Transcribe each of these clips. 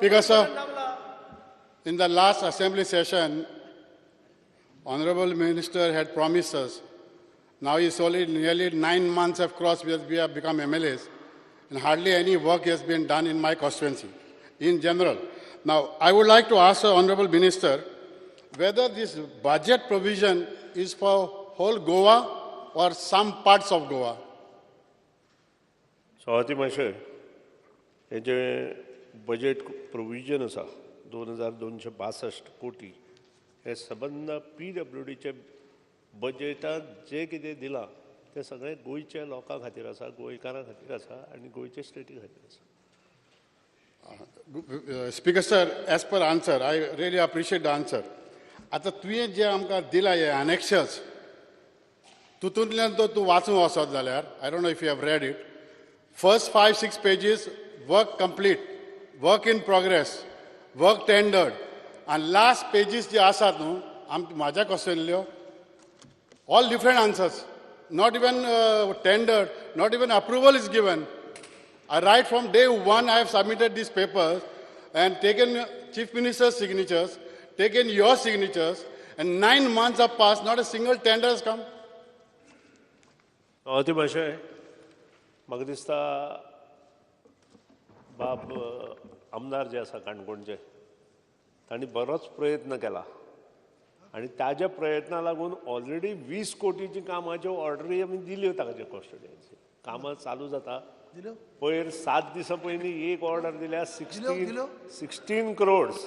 Speaker sir, in the last assembly session, Honorable Minister had promised us. Now it's only nearly 9 months have crossed because we have become MLAs, and hardly any work has been done in my constituency in general. Now, I would like to ask the Honorable Minister whether this budget provision is for whole Goa or some parts of Goa. सभापती महाशय, हे जे budget provision आसा 2262 कोटी, हे सबंद पीडब्ल्यूडीचे बजेटांत जे कितें दिलां तें सगळें गोंयच्या लोकां खातीर आसा, गोंयकारां खातीर आसा आनी गोंयचे स्टेटी खातीर आसा. Speaker sir, as per answer, I really appreciate the answer. आतां तुवें जें आमकां दिलां हे अनेक्शर्स, तितूंतल्यान तो तूं वाचूंक वचत जाल्यार, I don't know if you have read it, first five six pages work complete, work in progress, work tendered, आनी लास्ट पेजीस जे आसात न्हू आम म्हाज्या क्वेश्चनल्यो, all different answers, not even tendered, not even approval is given. I right from day one I have submitted these papers and taken Chief Minister's signatures, taken your signatures, and 9 months have passed, not a single tender has come. सभापती महाशय, म्हाका दिसता बाब आमदार जे आसा काणकोणचे, तांणी बरोच प्रयत्न केला आनी ताज्या प्रयत्ना लागून ऑलरेडी 20 कोटीची कामाच्यो ऑर्डरी आमी दिल्यो. ताच्या कॉन्स्टिट्युएन्सी कामां चालू जाता. पयर 7 दिसां पयलीं एक ऑर्डर दिल्या 16 16 crores,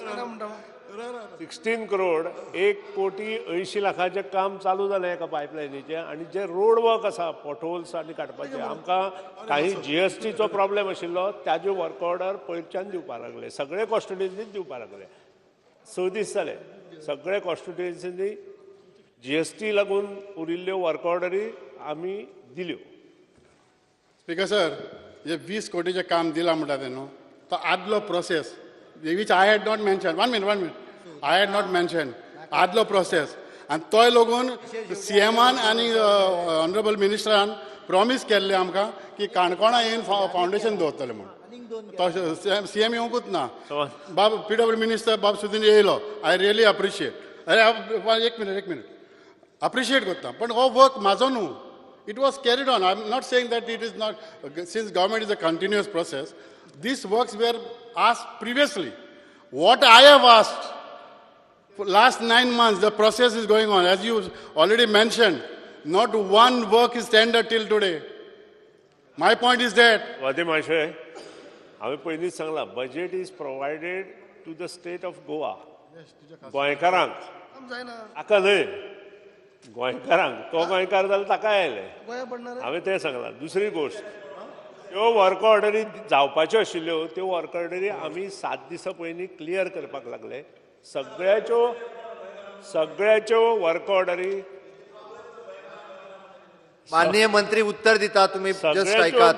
16 crore, 1 कोटी 80 लाखाचें काम चालू जालें एका पायपलायनीचें. आनी जे रोड वर्क आसा, पोटहोल्स आनी काडपाचे, आमकां काही जीएसटीचो प्रॉब्लेम आशिल्लो, ताज्यो वर्क ऑर्डर पयरच्यान दिवपाक लागले. सगळे कॉन्स्टिट्युएन्सीत दिवपाक लागले. 6 दीस जाले, सगळे कॉन्स्टिट्युएन्सीनी जीएसटी लागून उरिल्ल्यो वर्क ऑर्डरी आमी दिल्यो. स्पीकर सर, हे 20 कोटीचें काम दिलां म्हणटा तें न्हू, तो आदलो process which I had not mention, one minute, one minute, I had not mention आदलो प्रोसेस, आनी तोय लागून सीएमान आनी ऑनरेबल मिनिस्टरान प्रॉमीस केल्लें आमकां की काणकोणा येवन फावंडेशन दवरतले म्हूण. तो सीएम येवंकूच ना. बाब पीडब्ल्यू मिनिस्टर बाब सुदीन येयलो, I really appreciate. अरे एक मिनट, एक मिनट, अप्रिशिएट करता, पण हो वर्क म्हाजो न्हू. It was carried on. I am not saying that it is not, since government is a continuous process. These works were asked previously. What I have asked for last 9 months, the process is going on. As you already mentioned, not one work is tendered till today. My point is that सभापती महाशय, हांवें पयलींच सांगलां, budget is provided to the state of Goa, गोंयकारांक, ताका न्हय, गोंयकारांक. तो गोंयकार जाल्यार ताका आयलें. हांवें तें सांगलां. दुसरी गोश्ट, त्यो वर्क ऑर्डरी जावपाच्यो आशिल्ल्यो, त्यो वर्क ऑर्डरी आमी 7 दिसां पयलीं क्लियर करपाक लागले. सगळ्याच्यो सगळ्याच्यो वर्क ऑर्डरी माननीय मंत्री उत्तर दिता, तुम्ही जस्ट सगळ्याच्यो ऐकात.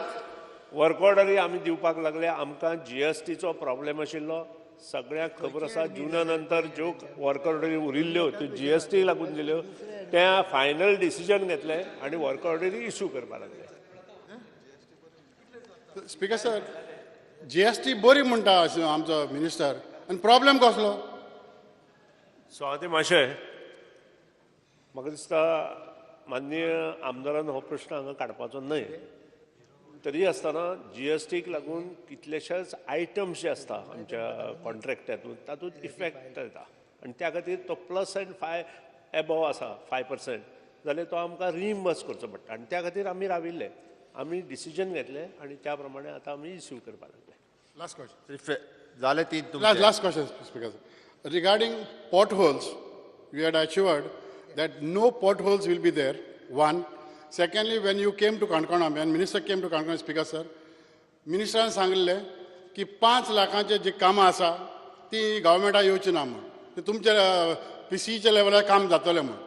वर्क ऑर्डरी आमी दिवपाक लागले. आमकां जीएसटीचो प्रॉब्लेम आशिल्लो, सगळ्यांक खबर आसा. जुना नंतर ज्यो वर्क ऑर्डरी उरिल्ल्यो त्यो जीएसटी लागून दिल्यो. ते फायनल डिसिजन घेतले आनी वर्क ऑर्डरी इशू करपाक लागले. स्पीकर सर, जीएसटी बरी म्हणटा आमचो मिनिस्टर, आनी प्रॉब्लेम कसलो? सभापती महाशय, म्हाका दिसता माननीय आमदारान हो प्रश्न हांगा काडपाचो न्हय. तरी आसतना जीएसटीक लागून कितलेशेच आयटम्स जे आसता आमच्या कॉन्ट्रॅक्टातून, तातूंत इफेक्ट येता आनी त्या खातीर तो प्लस अँड फाय एबोव आसा 5% जाल्यार तो आमकां रिइम्बर्स करचो पडटा आनी त्या खातीर आमी राविल्ले. आमी डिसिजन घेतले आनी त्या प्रमाणे आतां आमी इश्यू करपाक लागले. Last question. झाले तीन Last, तुमचे. Last question, Speaker sir. Regarding potholes, you had assured that no potholes will be there, one. Secondly, when you came to Kankona, when minister came to Kankona, Speaker sir, मिनिस्टरान सांगिल्लें की 5 लाखांचे जी कामां आसा ती गव्हर्मेंटाक येवची ना म्हूण, ती तुमच्या पीसीच्या लेवलार काम जातलें म्हूण.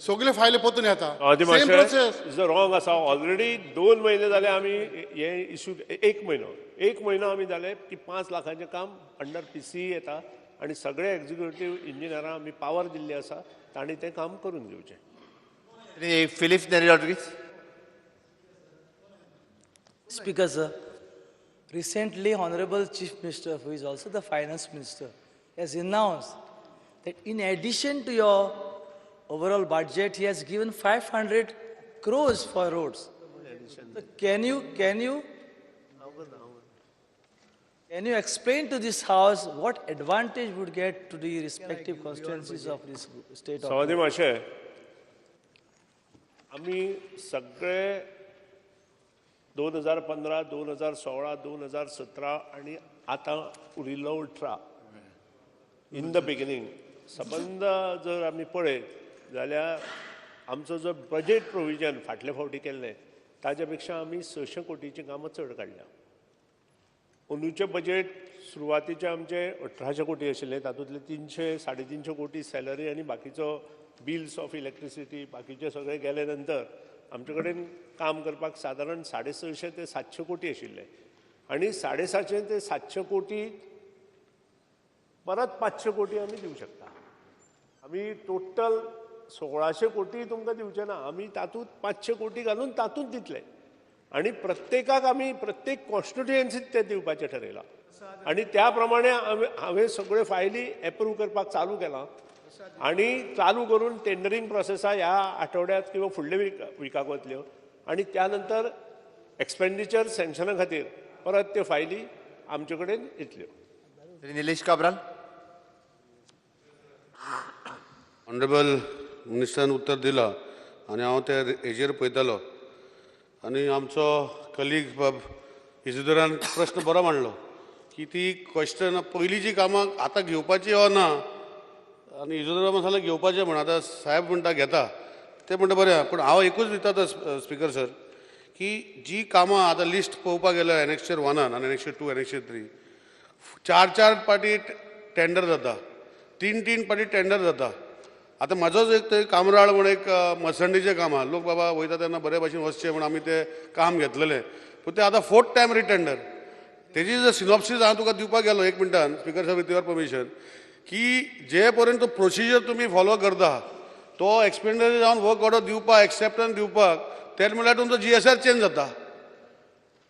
सगळे फायली परतून येता. सभापती सेम प्रोसेस. Is wrong आसा. ऑलरेडी 2 म्हयने जाले आमी हे इशू, एक म्हयनो, एक म्हयनो आमी जाले की 5 लाखांचें काम अंडर पीसी येता आनी सगळे एक्झिक्युटीव इंजिनियरां आमी पावर दिल्ली आसा, तांणी तें काम करून घेवचें. Shri Philip Neri Rodrigues. Speaker sir, Recently, Honorable Chief Minister, who is also the Finance Minister, has announced that in addition to your overall budget, he has given 500 crores for roads. So can you explain to this house what advantage would get to the respective constituencies of this state of सवादी माशे, आमी सगळे 2015, 2016, 2017 आनी आतां उरिल्लो 18 in the beginning सबंद जर आमी पळयत जाल्यार आमचो जो बजेट प्रोविजन फाटले फावटी केल्लें ताज्या पेक्षा आमी 600 कोटीचीं कामां चड काडल्या. अंदूचें बजेट सुरवातीचें आमचें 1800 कोटी आशिल्लें, तातूंतले 300 350 कोटी सॅलरी आनी बाकीचो बिल्स ऑफ इलेक्ट्रिसिटी बाकीचे सगळे गेले नंतर आमचे कडेन काम करपाक सादारण 650 ते 700 कोटी आशिल्ले आनी 750 ते 700 कोटी परत 500 कोटी आमी दिवं शकता. आमी टोटल 1600 कोटी तुमकां दिवचे ना, आमी तातूंत 500 कोटी घालून तातूंत दितले आनी प्रत्येकाक आमी प्रत्येक कॉन्स्टिट्युएन्सीत ते दिवपाचें ठरयलां आनी त्या प्रमाणे हांवें सगळ्यो फायली एप्रूव करपाक चालू केलां आनी चालू करून टेंडरींग प्रोसेसा ह्या आठवड्यांत किंवा फुडल्या विकाक वतल्यो आनी त्या नंतर एक्सपेंडिचर सँक्शना खातीर परत त्यो फायली आमचे कडेन येतल्यो. श्री निलेश काब्राल. ऑनरेबल मिनिस्टरान उत्तर दिलां आनी हांव त्या हेजेर पळयतालो आनी आमचो कलीग बाब इजिदोरान प्रश्न बरो मांडलो की ती क्वेश्चन पयलींची कामां आतां घेवपाची ओ ना, आनी इजिदोरा मसाला घेवपाचें म्हण आतां साहेब म्हणटा घेता ते म्हणटा बरें, पूण हांव एकूच दिता स्पिकर सर की जी कामां आतां लिस्ट पळोवपाक गेल्यार एनेक्शर 1 आनी एनेक्शर 2, एनेक्शर 3 4-4 पाटी टेंडर जाता, 3-3 पाटी टेंडर जाता. आतां म्हाजोच एक थंय कामराळ म्हण एक मसंडीचें काम आहा, लोक बाबा वयता तेन्ना बरे भाशेन वचचें म्हण आमी तें काम घेतलेलें, पूण तें आतां 4th time रिटेंडर. तेजी जर सिनॉप्सीस हांव तुका दिवपाक गेलो एक मिनटान स्पिकर साहेब विथ your permission, की जे पर्यंत प्रोसिजर तुमी फॉलो करता तो एक्सपेंडिचर जावन वर्क ऑर्डर दिवपाक एक्सेप्टन्स दिवपाक तेन्ना म्हणल्यार तुमचो GSR change जाता.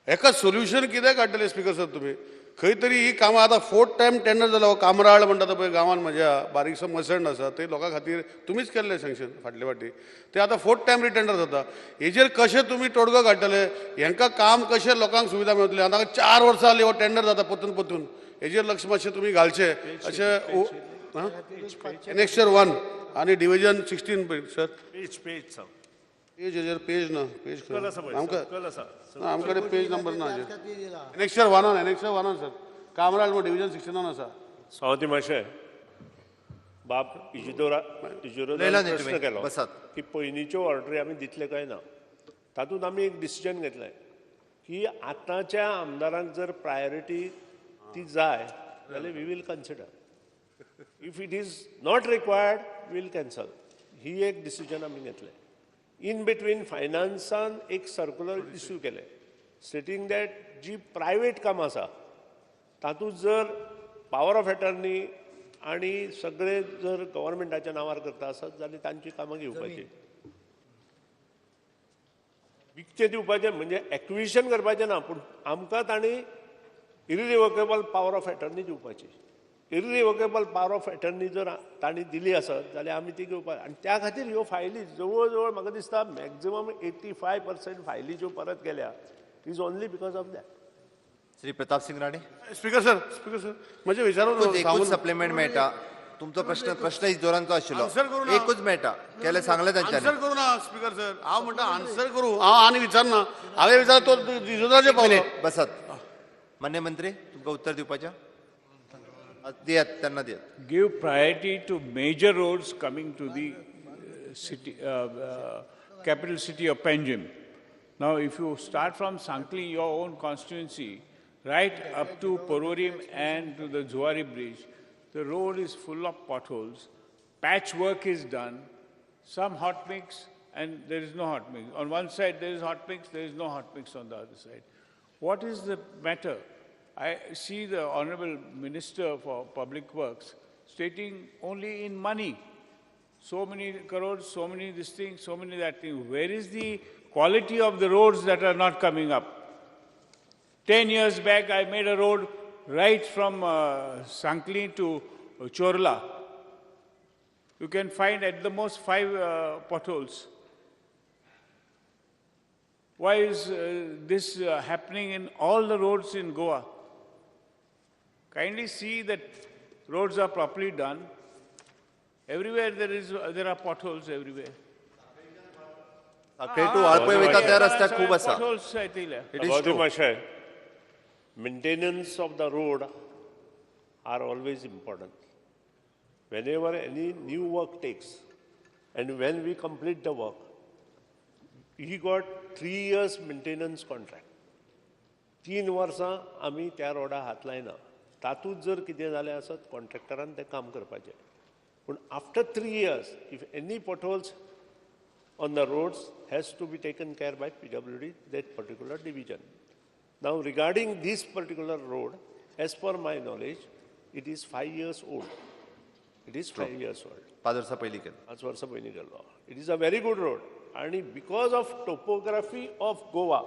एका सोल्युशन कितें काडटले स्पिकर सर तुमी? खंय तरी ही कामां आतां 4th time tender जालो. कामराळ म्हणटा तो पळय गांवांत म्हज्या बारीकसो मसंड आसा थंय लोकां खातीर तुमीच केल्लें सँक्शन फाटले फावटी, ते आतां 4th time रिटेंडर जाता. हेजेर कशें तुमी तोडगो काडटले? हेंकां काम कशें लोकांक सुविधा मेळटली? आतां 4 वर्सां जालीं हो टेंडर जाता परतून परतून, हेजेर लक्ष मातशें तुमी घालचें अशें. एनेक्शर 1 आनी डिविजन 16 पळय सर. पेज पेज सांग. पेज हेजेर पेज ना, पेज आमकां आमचे कडेन पेज नंबर ना. एनेक्शर 1, एनेक्शर 1 सर, कामराळ म्हण डिविजन 16 आसा. सावती माशे बाब इजिदोरा प्रश्न केलो की पयलींच्यो ऑर्डरी आमी दितले काय ना, तातूंत आमी एक डिसिजन घेतलें की आतांच्या आमदारांक जर प्रायोरिटी ती जाय जाल्यार we will consider, if it is not required we will cancel. ही एक डिसिजन आमी घेतलें. इन बिटवीन फायनान्सान एक सर्कुलर इश्यू केलें स्टेटींग that जी प्रायवेट कामां आसा तातूंत जर पावर ऑफ एटर्नी आनी सगळे जर गव्हर्मेंटाच्या नांवार करता आसत जाल्यार तांची कामां घेवपाची, विकचें दिवपाचें म्हणजे एक्विजिशन करपाचें ना, पूण आमकां तांणी इरिवोकेबल पावर ऑफ एटर्नी दिवपाची. इरिवोकेबल पावर ऑफ एटर्नी जर तांणी दिली आसत जाल्यार आमी ती घेवपाक, आनी त्या खातीर ह्यो फायली जवळ जवळ म्हाका दिसता मॅक्झिमम 85% फायली ज्यो परत गेल्या is only because of that. Shri Pratap Singh Rane. Speaker sir, speaker sir म्हजें विचारून एकूच सप्लिमेंट मेळटा. तुमचो प्रश्न प्रश्न इजोरांचो आशिल्लो, एकूच मेळटा केलें सांगलें तांच्यांनी. आन्सर करूं ना स्पिकर सर, हांव म्हणटा आन्सर करूं, हांव आनी विचारना, हांवें विचार तो इजोराचेर पावलो. बसात. मान्य मंत्री तुमकां उत्तर दिवपाचें दियात, त्यांना दियात. Give priority to major roads coming to the city, capital city of Panjim. Now, if you start from Sankli, your own constituency, right up to Porvorim and to the Zuari Bridge, the road is full of potholes, patchwork is done, some hot mix and there is no hot mix. On one side there is hot mix, there is no hot mix on the other side. What is the matter? I see the Honorable Minister for Public Works stating only in money. So many crores, so many this thing, so many that thing. Where is the quality of the roads that are not coming up? 10 years back, I made a road right from Sankhali to Chorla. You can find at the most 5 potholes. Why is this happening in all the roads in Goa? Kindly see that roads are properly done. Everywhere there are potholes everywhere. Sanquelim to Valpoi वयता त्या रस्त्याक खूब आसा. Potholes येतले. It is true. Maintenance of the road are always important. Whenever any new work takes, and when we complete the work, he got 3 years maintenance contract. 3 वर्सां आमी त्या रोडा हात लायना. तातूंत जर कितें जालें आसत कॉन्ट्रॅक्टरान तें काम करपाचें. पूण after 3 years if any potholes on the roads has to be taken care by PWD, that particular division. Now regarding this particular road, as per my knowledge, it is 5 years old. It is 5 years old. 5 वर्सां पयलीं केल्लो. 5 वर्सां पयलीं केल्लो. It is a very good road. And because of topography of Goa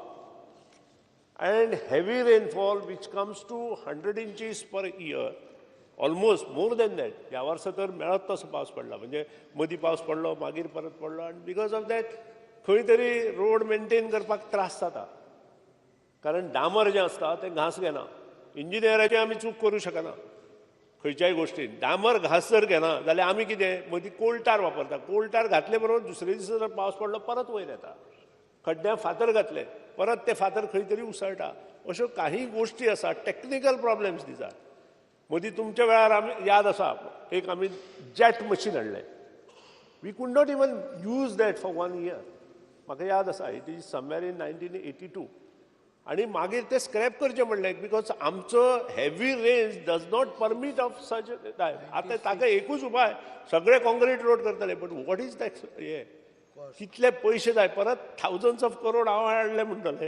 and heavy rainfall which comes to 100 inches per year, almost more than that, ह्या वर्सा तर मेळत तसो पावस पडला, म्हणजे मदीं पावस पडलो मागीर परत पडलो, आनी because of that खंय तरी रोड मेंटेन करपाक त्रास जाता, कारण डांबर जें आसता तें घांस घेना. इंजिनियराची आमी चूक करूं शकना खंयच्याय गोश्टीन. डांबर घांस जर घेना जाल्यार आमी कितें मदीं कोलटार वापरता, कोलटार घातले बरोबर दुसरे दिसा जर पावस पडलो परत वयर येता, खड्ड्यां फातर घातले परत ते फातर खंय तरी उसळटा. अश्यो काही गोश्टी आसा, टॅक्निकल प्रॉब्लम्स दिसात. मदीं तुमच्या वेळार आमी याद आसा एक आमी जेट मशीन हाडलें, we could not even use that for 1 year. म्हाका याद आसा, it is somewhere in 1982. आनी मागीर ते स्क्रॅप करचें म्हणलें, because आमचो heavy rains does not permit of such. आतां ताका एकूच उपाय, सगळे कॉन्क्रीट रोड करतले, बट what is that, हे कितले पयशे जाय, परत थावजंड्स ऑफ करोड हांव हाडले म्हणटले.